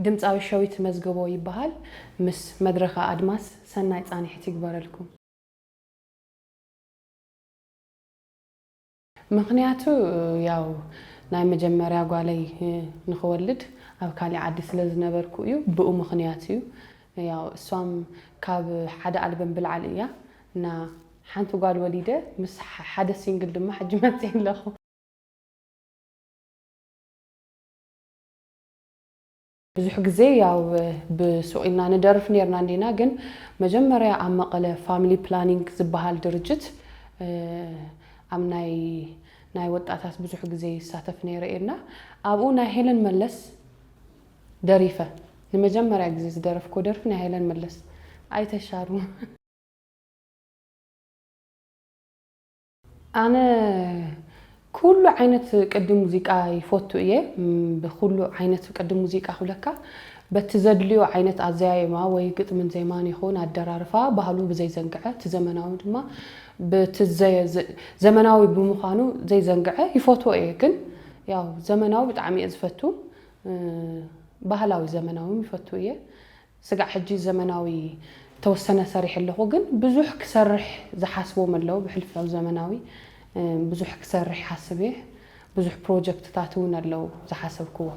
ድምፃዊ ሸዊት መዝገቦ ይበሃል። ምስ መድረኻ ኣድማስ ሰናይ ፃንሒት ይግበረልኩም። ምኽንያቱ ያው ናይ መጀመርያ ጓለይ ንኽወልድ ኣብ ካሊእ ዓዲ ስለ ዝነበርኩ እዩ። ብኡ ምኽንያት እዩ። ያው እሷም ካብ ሓደ ኣልበም ብላዕሊ እያ እና ሓንቲ ጓል ወሊደ ምስ ሓደ ሲንግል ድማ ሕጂ መፅእ ኣለኹ። ብዙሕ ግዜ ያው ብሱቕ ኢልና ንደርፍ ኔርና እንዲና፣ ግን መጀመርያ ኣብ መቐለ ፋሚሊ ፕላኒንግ ዝበሃል ድርጅት ኣብ ናይ ናይ ወጣታት ብዙሕ ግዜ ይሳተፍ ነይረ እየና። ኣብኡ ናይ ሄለን መለስ ደሪፈ። ንመጀመርያ ግዜ ዝደረፍኩ ደርፊ ናይ ሄለን መለስ ኣይተሻሩ። ኣነ ኩሉ ዓይነት ቅዲ ሙዚቃ ይፈቱ እየ። ብኩሉ ዓይነት ቅዲ ሙዚቃ ክብለካ፣ በቲ ዘድልዮ ዓይነት ኣዘያየማ ወይ ግጥምን ዜማን ይኹን ኣደራርፋ ባህሉ ብዘይዘንግዐ፣ እቲ ዘመናዊ ድማ በቲ ዘመናዊ ብምዃኑ ዘይዘንግዐ ይፈትዎ እየ። ግን ያው ዘመናዊ ብጣዕሚ እየ ዝፈቱ። ባህላዊ ዘመናዊ ይፈቱ እየ። ስጋዕ ሕጂ ዘመናዊ ተወሰነ ሰሪሕ ኣለኹ፣ ግን ብዙሕ ክሰርሕ ዝሓስቦም ኣለዉ። ብሕልፊ ኣብ ዘመናዊ ብዙሕ ክሰርሕ ሓስብ እየ። ብዙሕ ፕሮጀክትታት እውን ኣለዉ ዝሓሰብክዎ።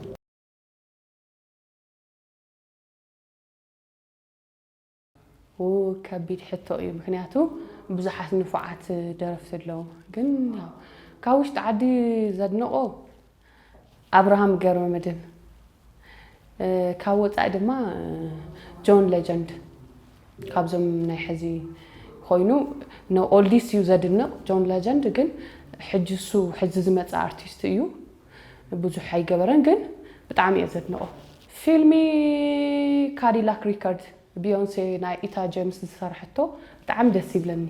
ው ከቢድ ሕቶ እዩ፣ ምክንያቱ ብዙሓት ንፉዓት ደረፍቲ ኣለዉ። ግን ያው ካብ ውሽጢ ዓዲ ዘድንቆ ኣብርሃም ገብረመድህን፣ ካብ ወፃኢ ድማ ጆን ሌጀንድ። ካብዞም ናይ ሕዚ ኮይኑ ንኦልዲስ እዩ ዘድንቕ ጆን ሌጀንድ፣ ግን ሕጂ እሱ ሕዚ ዝመፀ ኣርቲስት እዩ። ብዙሕ ኣይገበረን፣ ግን ብጣዕሚ እየ ዘድንቖ። ፊልሚ ካዲላክ ሪከርድ፣ ቢዮንሴ ናይ ኢታ ጀምስ ዝሰርሐቶ፣ ብጣዕሚ ደስ ይብለኒ።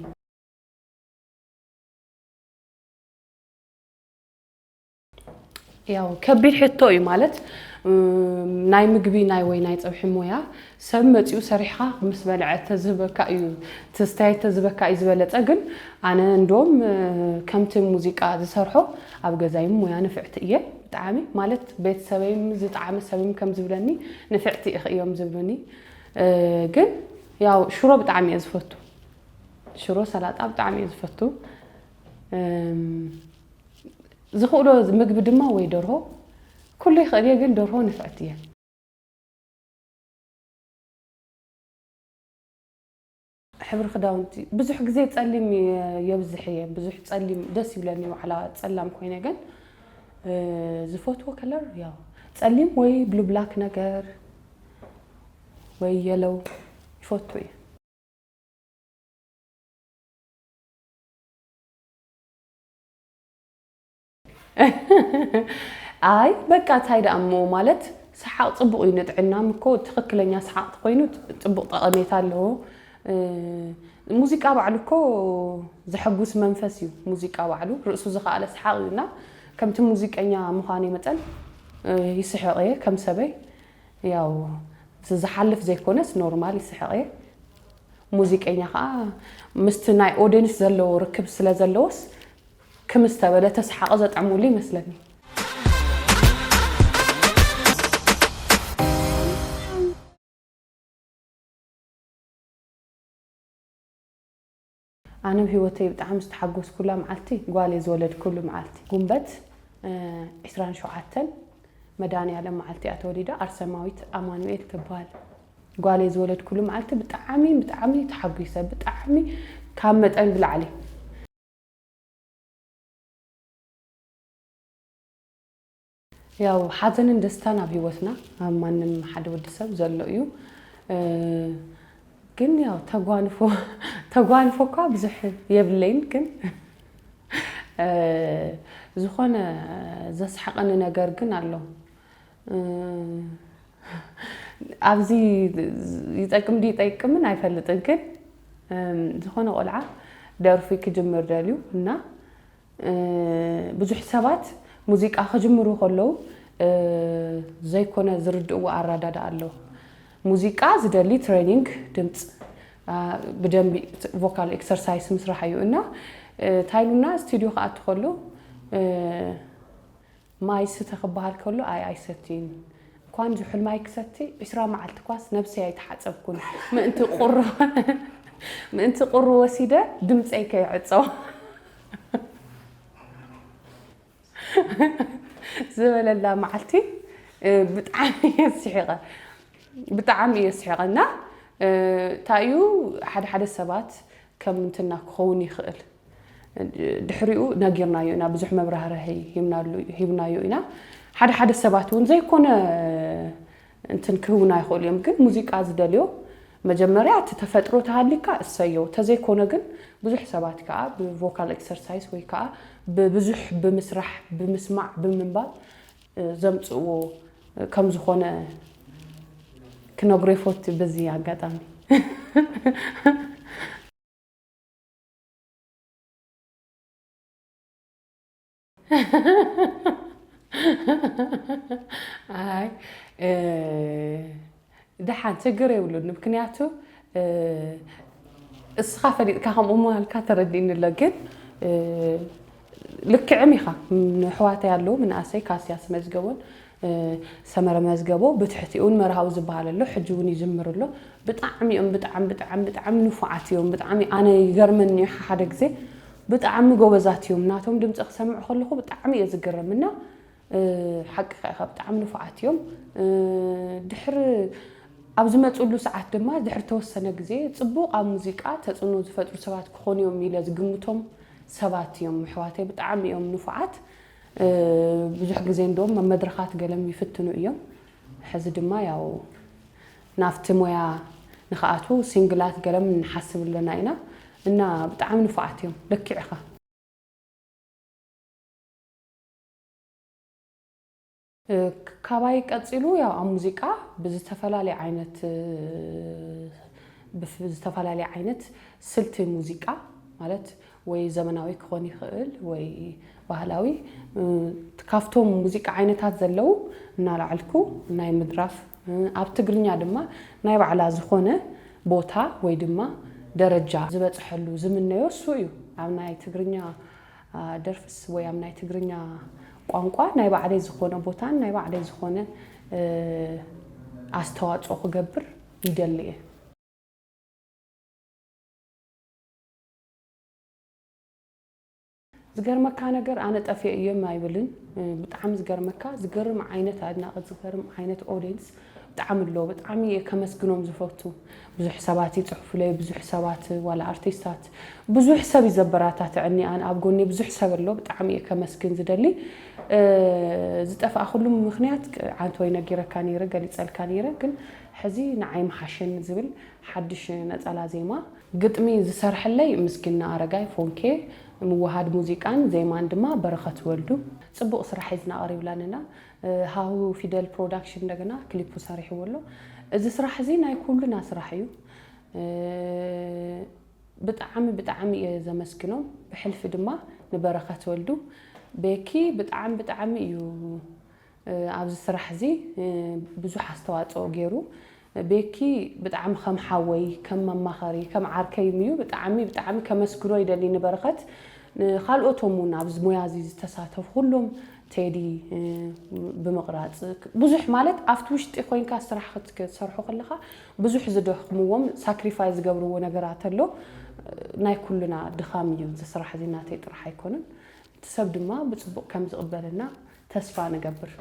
ያው ከቢድ ሕቶ እዩ፣ ማለት ናይ ምግቢ ናይ ወይ ናይ ፀብሒ ሞያ ሰብ መፂኡ ሰሪሕኻ ምስ በልዐ ተዝህበካ እዩ፣ ትስተየ ተዝህበካ እዩ ዝበለፀ። ግን ኣነ እንዶም ከምቲ ሙዚቃ ዝሰርሖ ኣብ ገዛይ ሞያ ንፍዕቲ እየ ብጣዕሚ፣ ማለት ቤተሰበይም ዝጠዓመ ሰብም ከም ዝብለኒ ንፍዕቲ ኢኺ እዮም ዝብሉኒ። ግን ያው ሽሮ ብጣዕሚ እየ ዝፈቱ። ሽሮ ሰላጣ ብጣዕሚ እየ ዝፈቱ። ዝኽእሎ ምግቢ ድማ ወይ ደርሆ፣ ኩሉ ይኽእል እየ፣ ግን ደርሆ ንፍዕቲ እየ። ሕብሪ ክዳውንቲ ብዙሕ ግዜ ጸሊም የብዝሕ እየ። ብዙሕ ጸሊም ደስ ይብለኒ፣ ዋዕላ ጸላም ኮይነ፣ ግን ዝፈትዎ ከለር ያው ጸሊም ወይ ብሉ ብላክ ነገር ወይ የለው ይፈቱ እየ። ኣይ በቃ እንታይ ደኣ እሞ፣ ማለት ሰሓቕ ጽቡቕ እዩ ንጥዕና እኮ። ትኽክለኛ ሰሓቕ ተኾይኑ ጽቡቕ ጠቐሜታ ኣለዎ። ሙዚቃ ባዕሉ እኮ ዘሐጉስ መንፈስ እዩ። ሙዚቃ ባዕሉ ርእሱ ዝኸኣለ ሰሓቕ እዩ እና ከምቲ ሙዚቀኛ ምዃነይ መጠን ይስሕቕ እየ ከም ሰበይ። ያው ዝሓልፍ ዘይኮነስ ኖርማል ይስሕቕ እየ። ሙዚቀኛ ከዓ ምስቲ ናይ ኦዲየንስ ዘለዎ ርክብ ስለ ዘለዎስ ክምስ ተበለ ተሰሓቐ ዘጥዕምሉ ይመስለኒ። ኣነ ኣብ ህይወተይ ብጣዕሚ ዝተሓጎስኩላ መዓልቲ ጓለይ ዝወለድኩሉ መዓልቲ። ጉንበት ዕስራን ሸውዓተን መድኃኔዓለም መዓልቲ እያ ተወሊዳ። ኣርሰማዊት ኣማኑኤል ትበሃል። ጓለይ ዝወለድኩሉ መዓልቲ ብጣዕሚ ብጣዕሚ ተሓጒሰ፣ ብጣዕሚ ካብ መጠን ብላዕሊ። ያው ሓዘንን ደስታን ኣብ ህይወትና ኣብ ማንም ሓደ ወዲ ሰብ ዘሎ እዩ። ግን ያው ተጓንፎ ተጓንፎ እኳ ብዙሕ የብለይን፣ ግን ዝኾነ ዘስሓቐኒ ነገር ግን ኣሎ። ኣብዚ ይጠቅም ድዩ ይጠቅምን ኣይፈልጥን፣ ግን ዝኾነ ቆልዓ ደርፊ ክጅምር ደልዩ እና ብዙሕ ሰባት ሙዚቃ ክጅምሩ ከለዉ ዘይኮነ ዝርድእዎ ኣራዳዳ ኣሎ። ሙዚቃ ዝደሊ ትሬኒንግ ድምፅ፣ ብደንቢ ቮካል ኤክሰርሳይስ ምስራሕ እዩ እና እንታይ ኢሉና፣ ስቱዲዮ ክኣቱ ከሎ ማይ ስተ ክበሃል ከሎ ኣይ ኣይሰትይን፣ እኳ ኳን ዝሑል ማይ ክሰቲ ዒስራ መዓልቲ ኳስ ነብሰይ ኣይተሓጸብኩን። ምእንቲ ቁሩ፣ ምእንቲ ቁሩ ወሲደ ድምጸይ ከይዕጾ ዝበለላ መዓልቲ፣ እ፣ ብጣዕሚ እየ ስሒቐ። ብጣዕሚ እየ ስሒቐ። እና፣ እ፣ እንታይ እዩ፣ ሓደ ሓደ ሰባት ከም እንትና ክኸውን ይኽእል። ድሕሪኡ ነጊርናዮ ኢና፣ ብዙሕ መብራህርሂ ሂብናሉ፣ ሂብናዮ ኢና። ሓደ ሓደ ሰባት እውን ዘይኮነ እንትን ክህቡና ይኽእሉ እዮም፣ ግን ሙዚቃ ዝደልዮ መጀመርያ እቲ ተፈጥሮ ተሃሊካ እሰየው። ተዘይኮነ ግን ብዙሕ ሰባት ከዓ ብቮካል ኤክሰርሳይዝ ወይ ከዓ ብብዙሕ ብምስራሕ፣ ብምስማዕ፣ ብምንባብ፣ እ፣ ዘምፅእዎ ከም ዝኾነ ክነግሮ ይፈቱ በዚ ኣጋጣሚ። ኣይ፣ እ፣ ደሓን ችግር የብሉን። ምክንያቱ፣ እ፣ እስኻ ፈሊጥካ ከምኡ ምባልካ ተረዲእኒ ኣሎ። ግን፣ እ፣ ልክዕም ኢኻ። ንኣሕዋተይ ኣለዉ፣ ምንኣሰይ ካስያስ መዝገቦን፣ እ፣ ሰመረ መዝገቦ ብትሕቲኡን መርሃዊ ዝበሃል ኣሎ፣ ሕጂ እውን ይዝምር ኣሎ። ብጣዕሚ እዮም፣ ብጣዕሚ፣ ብጣዕሚ፣ ብጣዕሚ ንፉዓት እዮም። ብጣዕሚ ኣነ ይገርመኒ እዩ፣ ሓደ ግዜ ብጣዕሚ ጎበዛት እዮም። ናቶም ድምፂ ክሰምዕ ከለኹ ብጣዕሚ እየ ዝግረም። እና፣ እ፣ ሓቅኻ ኢኻ፣ ብጣዕሚ ንፉዓት እዮም። እ፣ ድሕሪ፣ ኣብ ዝመፅሉ ሰዓት ድማ ድሕሪ ተወሰነ ግዜ ፅቡቕ ኣብ ሙዚቃ ተፅዕኖ ዝፈጥሩ ሰባት ክኾኑ እዮም ኢለ ዝግምቶም ሰባት እዮም ኣሕዋተይ። ብጣዕሚ እዮም ንፉዓት። እ፣ ብዙሕ ግዜ እንደውም ኣብ መድረኻት ገለም ይፍትኑ እዮም። ሕዚ ድማ ያው ናብቲ ሞያ ንኽኣትዉ ሲንግላት ገለም ንሓስብ ኣለና ኢና። እና ብጣዕሚ ንፉዓት እዮም። ልክዕ ኢኻ። እ፣ ካባይ ቀጺሉ ያው ኣብ ሙዚቃ ብዝተፈላለየ ዓይነት፣ እ፣ ብፍ-፣ ብዝተፈላለየ ዓይነት ስልቲ ሙዚቃ ማለት ወይ ዘመናዊ ክኾን ይኽእል ወይ ባህላዊ፣ እ፣ ካብቶም ሙዚቃ ዓይነታት ዘለዉ እናለዓልኩ ናይ ምድራፍ፣ እ፣ ኣብ ትግርኛ ድማ ናይ ባዕላ ዝኾነ ቦታ ወይ ድማ ደረጃ ዝበጽሐሉ ዝምነዮ እሱ እዩ። ኣብ ናይ ትግርኛ፣ አ፣ ደርፍስ ወይ ኣብ ናይ ትግርኛ ቋንቋ ናይ ባዕለይ ዝኾነ ቦታን ናይ ባዕለይ ዝኾነ፣ እ፣ ኣስተዋጽኦ ክገብር ይደሊ እየ። ዝገርመካ ነገር፣ ኣነ ጠፊኤ እየ ኣይብልን። እ፣ ብጣዕሚ ዝገርመካ፣ ዝገርም ዓይነት ኣድናቒ፣ ዝገርም ዓይነት ኦድየንስ ብጣዕሚ ኣሎ። ብጣዕሚ እየ ከመስግኖም ዝፈቱ። ብዙሕ ሰባት ይጽሕፉለይ፣ ብዙሕ ሰባት፣ ዋላ ኣርቲስታት፣ ብዙሕ ሰብ እዩ ዘበራታትዐኒ። ኣነ ኣብ ጎኒ ብዙሕ ሰብ ኣሎ። ብጣዕሚ እየ ከመስግን ዝደሊ። እ፣ ዝጠፍኣኹሉ ምኽንያት ቅ-፣ ዓንተወይ ነጊረካ ነይረ፣ ገሊጸልካ ነይረ፣ ግን ሕዚ ንዓይ ምሓሸኒ ዝብል ሓድሽ ነጸላ ዜማ። ግጥሚ ዝሰርሐለይ ምስግና ኣረጋይ ፎንኬ፣ ምውሃድ ሙዚቃን ዜማን ድማ በረኸት ወልዱ። ጽቡቕ ስራሕ ሒዝና ቀሪብላንና። እ፣ ሃሁ ፊደል ፕሮዳክሽን እንደገና ክሊፑ ሰሪሕዎ ኣሎ። እዚ ስራሕ እዚ ናይ ኩሉና ስራሕ እዩ። እ፣ ብጣዕሚ፣ ብጣዕሚ እየ ዘመስግኖም። ብሕልፊ ድማ ንበረኸት ወልዱ። ቤኪ ብጣዕሚ፣ ብጣዕሚ እዩ እ፣ ኣብዚ ስራሕ እዚ፣ እ፣ ብዙሕ ኣስተዋጽኦ ገይሩ። ቤኪ ብጣዕሚ ከም ሓወይ፣ ከም መማኸሪ፣ ከም ዓርከይ እዩ። ብጣዕሚ፣ ብጣዕሚ ከመስግኖ ይደሊ ንበረኸት። ንኻልኦቶም እውን ኣብዚ ሞያ እዚ ዝተሳተፉ ኩሎም፣ ቴዲ፣ እ፣ ብምቕራጽ፣ ብዙሕ ማለት ኣብቲ ውሽጢ ኮይንካ ስራሕ ክት-፣ ክትሰርሖ ከለኻ ብዙሕ ዝደኽምዎም፣ ሳክሪፋይ ዝገብርዎ ነገራት ኣሎ። ናይ ኩልና ድኻም እዩ። እዚ ስራሕ እዚ ናተይ ጥራሕ ኣይኮነን። እቲ ሰብ ድማ ብጽቡቕ ከም ዝቕበለና ተስፋ ንገብር።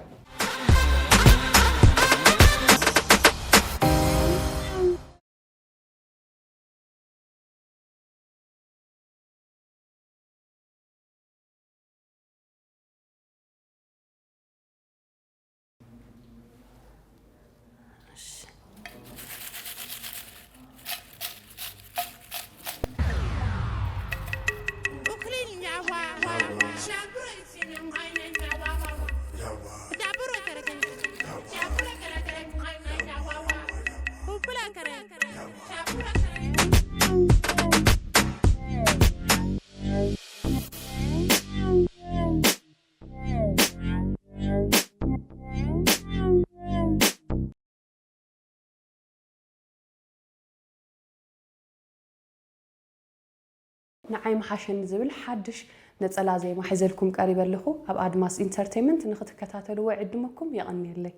ንዓይ ምሓሸኒ ዝብል ሓድሽ ነጸላ ዜማ ሒዘልኩም ቀሪበ ኣለኹ። ኣብ ኣድማስ ኢንተርቴይመንት ንኽትከታተልዎ ይዕድመኩም። የቐንየለይ።